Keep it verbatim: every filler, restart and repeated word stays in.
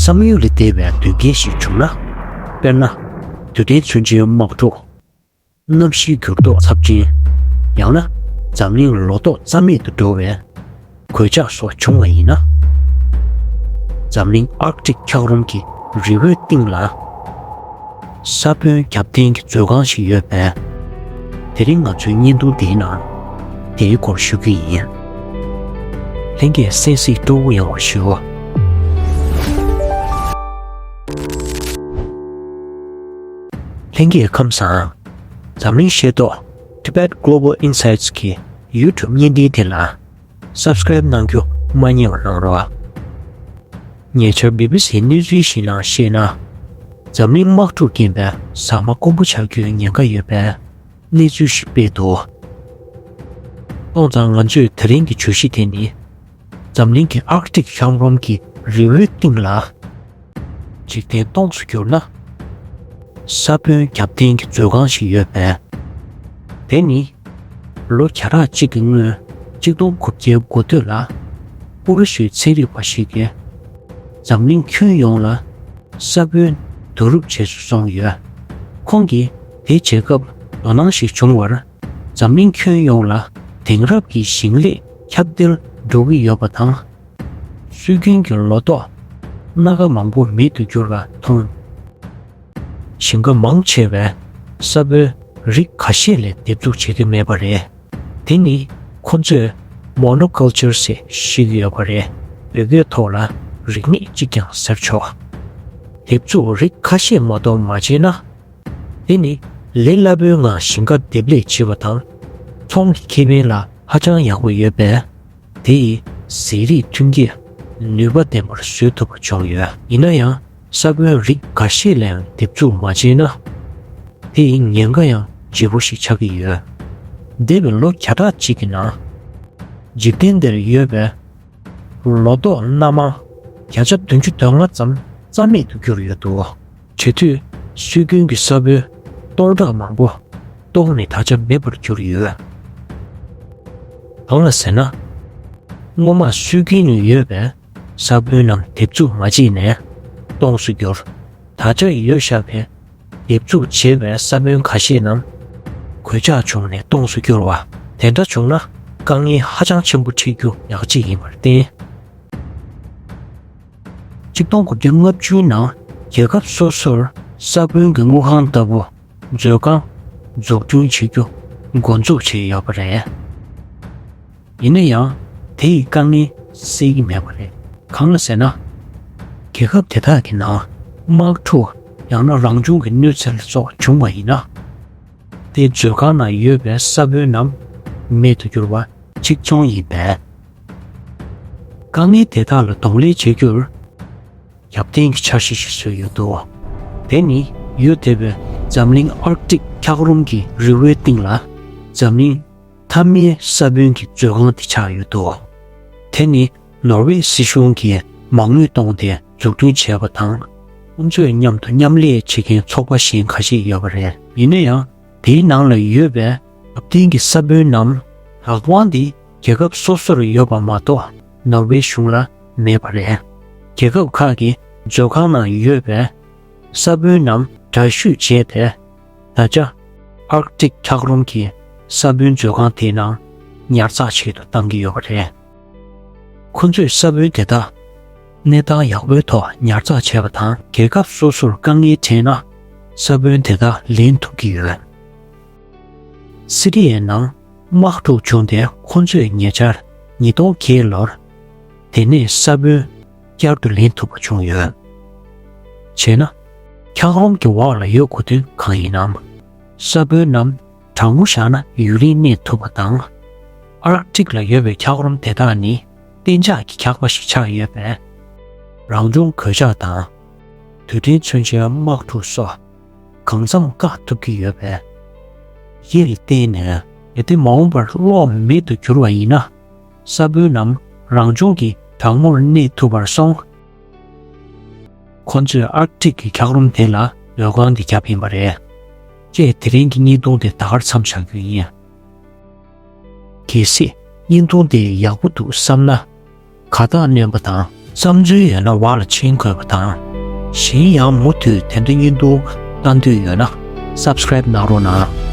བསམ་ཡུལ་ལས་འདས་པའི་དོན་རྐྱེན་ཞིག་བྱུང་ན། དཔེར་ན། རྡུལ་ཕྲན་མཚོན་ཆའི་དམག་འཁྲུག་གནམ་གཤིས་འགྱུར་ལྡོག་ཚབས་ཆེན། ཡང་ན། འཛམ་གླིང་ལོ་ཏོག་རྩ་མེད་དུ་འགྲོ་བའི་གོད་ཆག་སོགས་བྱུང་བ་ཡིན་ན། འཛམ་གླིང་ཨར་ཀ་ཏིག་འཁྱགས་རོམ་གྱི་རི་བོའི་གཏིང་ལ། ས་བོན་རྒྱབ་རྟེན་གྱི་མཛོད་ཁང་ཞིག་ཡོད་པས། དེ་རིང་ང་ཚོའི་བརྙན་ཐུང་འདིའི་ནང་དེའི་སྐོར་ཞུ་གི་ཡིན། ལྷན་རྒྱས་གསན་གཟིགས་སྤྲོ་བོ་ཡོང་བ་ཞུ། ལྷན་རྒྱས་ཁམས་བཟང་། འཛམ་གླིང་ཤེས་རྟོགས། Tibet Global Insights གི་YouTube་བརྙན་འཕྲིན་དེ་ལ་Subscribe་གནང་རྒྱུ་མ་བསྙེལ་བ་གནང་རོགས། ཉེ་ཆར་བི་བི་སིའི་གནས་ཚུལ་ཞིག་ནང་བཤད་ན། འཛམ་གླིང་དམག་འཁྲུག་རྐྱེན་པས་ཟ་མ་དཀོན་པོ་ཆགས་རྒྱུའི་ཉེན་ཁ་ཡོད་པའི་གནས་ཚུལ་ཞིག་སྤེལ་འདུག་སོང་ཙང་ང་ཚོས་དེ་རིང་གི་བརྗོད་གཞི་དེ་ནི། འཛམ་གླིང་གི་ཨར་ཀ་ཏིག་འཁྱགས་རོམ་གྱི་རི་བོའི་གཏིང་ལ། འཇིག་རྟེན་སྟོངས་སུ་གྱུར་ན། ས་བོན་རྒྱབ་རྟེན་གྱི་མཛོད་ཁང་ཞིག་ཡོད་པས། དེ་ནི། ལོ་བརྒྱ་ཕྲག་གཅིག་གི་སྔོན། གཅིག་སྟོང་དགུ་བརྒྱའི་འགོ་སྟོད་ལ། ཨུ་རུ་ཤུའི་ཚན་རིག་པ་ཞིག་གིས། འཛམ་གླིང་ཁྱོན་ཡོངས་ལ། ས་བོན་བསྡུ་རུབ་བྱས་སུ་སོང་ཡོད། ཁོང་གིས་དེ་བྱེད་སྐབས་དོ་སྣང་ཞིག་བྱུང་བར། འཛམ་གླིང་ཁྱོན་ཡོངས་ལ་དེང་རབས་ཀྱི་ཞིང་ལས་ཁྱབ་གདལ་འགྲོ་གི་ཡོད་པ་དང་། སྲོལ་རྒྱུན་གྱི་ལོ་ཏོག་སྣ་ཁ་མང་པོ་མེད་དུ་གྱུར་བ་མཐོང་། ཞིང་ཁ་མང་ཆེ་བས་ས་བོན་རིགས་ཁ་ཤས་ལས་འདེབས་འཛུགས་བྱེད་ཀྱི་མེད་པ་རེད། དེ་ནི་ཁོ་ཚོས་Monoculture ཞེས་ཞུ་གི་ཡོད་པ་རེད། བོད་སྐད་ཐོག་ལ་རིག་གནས་གཅིག་རྐྱང་ཟེར་ཆོག་འདེབས་འཛུགས་རིགས་ཁ་ཤས་མ་གཏོགས་མ་བྱས་ན། དེ་ནི་ལས་སླ་པོའི་ངང་ཞིང་ཁ་འདེབས་ལས་བྱེད་པ་དང་། ཚོང་གི་ཁེ་ཕན་ལ་ཧ་ཅང་ཡག་པོ་ཡོད་པས། དེ་ཡིས་ཟས་རིགས་ཐོན་སྐྱེད་ནུས་པ་ལྡན་པར་བཟོ་ཐུབ་པ་བྱུང་ཡོད། ཡིན་ན་ཡང་ས་བོན་རིགས་འགའ་ཤས་ལ་ཡང་འདེབས་འཛུགས་མ་བྱས་ན། དེ་ཡི་ཉེན་ཁ་ཡང་ལྗིད་པོ་ཞིག་ཆགས་ཀྱི་ཡོད། འདས་པའི་ལོ་བརྒྱ་ཕྲག་གཅིག་གི་ནང་། འཇིག་རྟེན་འདིར་ཡོད་པའི་ལོ་ཏོག་སྣ་མང་བརྒྱ་ཆ་བདུན་ཅུ་དོན་ལྔ་ཙམ་རྩ་མེད་དུ་གྱུར་ཡོད་འདུག་བྱེད་དུས་སྲོལ་རྒྱུན་གྱི་ས་བོན་སྟོང་ཕྲག་མང་པོ་སྟོང་ནས་ད་ཆ་མེད་པར་གྱུར་ཡོད། གང་ལ་ཟེར་ན། སྔོན་མ་སྲོལ་རྒྱུན་ནས་ཡོད་པའི་ས་བོན་རྣམས་འདེབས་འཛུགས་མ་བྱས་ནས་སྟོངས་སུ་གྱུར། ད་ཆ་ཡོད་བཞག་པའི་འདེབས་འཛུགས་བྱས་པའི་ས་བོན་ཁ་ཤས་རྣམས་གོད་ཆག་བྱུང་ནས་སྟོངས་སུ་གྱུར་བ། དེ་འདྲ་བྱུང་ན་དཀའ་ངལ་ཧ་ཅང་ཆེན་པོ་འཕྲད་རྒྱུ་ཡག་ཅིག་ཡིན་པར་བརྟེན། ཆིག་སྟོང་དགུ་བརྒྱ་ལྔ་བཅུའི་ནང་རྒྱལ་ཁབ་སོ་སོར་ས་བོན་གྱི་དངུལ་ཁང་ལྟ་བུ་མཛོད་ཁང་འཛུགས་སྐྲུན་བྱེད་རྒྱུ་འགོ་འཛུགས་བྱས་ཡོད་པ་རེད། ཡིན་ན་ཡང་དེ་ཡི་དཀའ་ངལ་སེལ་གྱི་མེད་པ་རེད། གང་ལ་ཟེར་ན། རྒྱལ་ཁབ་དེ་དག་གི་ནང་དམག་འཁྲུག་ཡང་ན་རང་བྱུང་གི་གནོད་འཚེ་སོགས་བྱུང་བ་ཡིན་ན། དེ་མཛོད་ཁང་ནང་ཡོད་པའི་ས་བོན་རྣམས་མེད་དུ་གྱུར་བ་གཅིག་མཚུངས་ཡིན་པས། དཀའ་ངལ་དེ་དག་ལ་གདོང་ལེན་བྱེད་རྒྱུར། རྒྱབ་རྟེན་གྱི་འཆར་གཞི་ཞིག་བཟོས་ཡོད་འདུག་དེ་ནི་ཡུལ་དེ་བའི་འཛམ་གླིང་ཨར་ཀ་ཏིག་འཁྱགས་རོམ་གྱི་རི་བོའི་གཏིང་ལ་འཛམ་གླིང་མཐའ་མའི་ས་བོན་གྱི་མཛོད་ཁང་དེ་ཆགས་ཡོད་འདུག་དེ་ནི་ནོར་ཝེ་སྲིད་གཞུང་གིས་མ་དངུལ་བཏོན་ཏེ་འཛུགས་སྐྲུན་བྱས་པ་དང་། ཁོང་ཚོས་མཉམ་དུ་མཉམ་ལས་བྱེད་མཁན་ཚོགས་པ་གཞན་ཁ་ཤས་ཡོད་པ་རེད། ཡིན་ན་ཡང་། དེའི་ནང་ལ་ཡོད་པའི་རྒྱབ་རྟེན་གྱི་ས་བོན་རྣམས་རང་དབང་དེ་རྒྱལ་ཁབ་སོ་སོར་ཡོད་པ་མ་གཏོགས་ནོར་ཝེ་གཞུང་ལ་མེད་པ་རེད། རྒྱལ་ཁབ་ཁག་གི་མཛོད་ཁང་ནང་ཡོད་པའི་ས་བོན་རྣམས་འདྲ་བཤུས་བྱས་ཏེ། ད་ཆ་ཨར་ཀ་ཏིག་འཁྱགས་རོམ་གྱི་ས་བོན་མཛོད་ཁང་དེའི་ནང་ཉར་ཚགས་བྱེད་དུ་བཏང་གི་ཡོད་པ་རེད། ཁོ་ཚོས་ས་བོན་དེ་དག་གནས་སྟངས་ཡག་པོའི་ཐོག་ཉར་ཚགས་བྱས་པ་དང་། རྒྱལ་ཁབ་སོ་སོར་དཀའ་ངལ་འཕྲད་ན་ས་བོན་དེ་དག་ལེན་ཐུབ་ཀྱི་ཡོད། སི་རི་ཡའི་ནང་དམག་འཁྲུག་བྱུང་སྟེ་ཁོ་ཚོས་ཉེ་ཆར་ཉིས་སྟོང་བརྒྱད་ལོར་དེ་ནས་ས་བོན་བསྐྱར་དུ་ལེན་ཐུབ་པ་བྱུང་ཡོད། བྱས་ན། འཁྱགས་རོམ་གྱི་འོག་ལ་ཡོད་དགོས་དོན་གང་ཡིན་ནམ། ས་བོན་རྣམས་གྲང་མོ་བཞག་ན་ཡུན་རིང་གནས་ཐུབ་པ་དང་། ཨར་ཀ་ཏིག་ལ་ཡོད་པའི་འཁྱགས་རོམ་དེ་དག་ནི་གཏན་འཇགས་ཀྱི་འཁྱགས་པ་ཞིག་ཆགས་ཡོད་པས། རང་བྱུང་གོད་ཆག་དང་། རྡུལ་ཕྲན་མཚོན་ཆའི་དམག་འཁྲུག་སོགས་གང་འཚམ་བཀག་ཐུབ་ཀྱི་ཡོད་པས། དེ་ལ་བརྟེན་ནས། གལ་ཏེ་མ་འོངས་པར་གློག་མེད་དུ་གྱུར་བ་ཡིན་ན། ས་བོན་རྣམས་རང་བྱུང་གིས་གྲང་མོར་གནས་ཐུབ་པར་སོང་། ཁོ་ཚོས་ཨར་ཀ་ཏིག་གི་འཁྱགས་རོམ་དེ་ལ་མཛོད་ཁང་འདི་བརྒྱབ་ཡིན་པ་རེད། ཅེས་དེ་རིང་གི་བརྙན་ཐུང་དེ་ད་གར་མཚམས་བཞག་རྒྱུ་ཡིན། གལ་སྲིད་བརྙན་ཐུང་དེ་ཡག་པོ་འདུག་བསམ་ན། དགའ་རྟགས་སྣོན་པ་དང་ བསམ་ཚུལ་ཡོད་ན་བར་ལ་ཕྱིན་དགོས་པ་དང་། གཞན་ཡང་མུ་མཐུད་དེ་འདྲ་ཡིན་དུ་ལྟ་འདོད་ཡོད་ན་སབ་སི་ཀ་རེབ་གནང་རོགས་གནང་།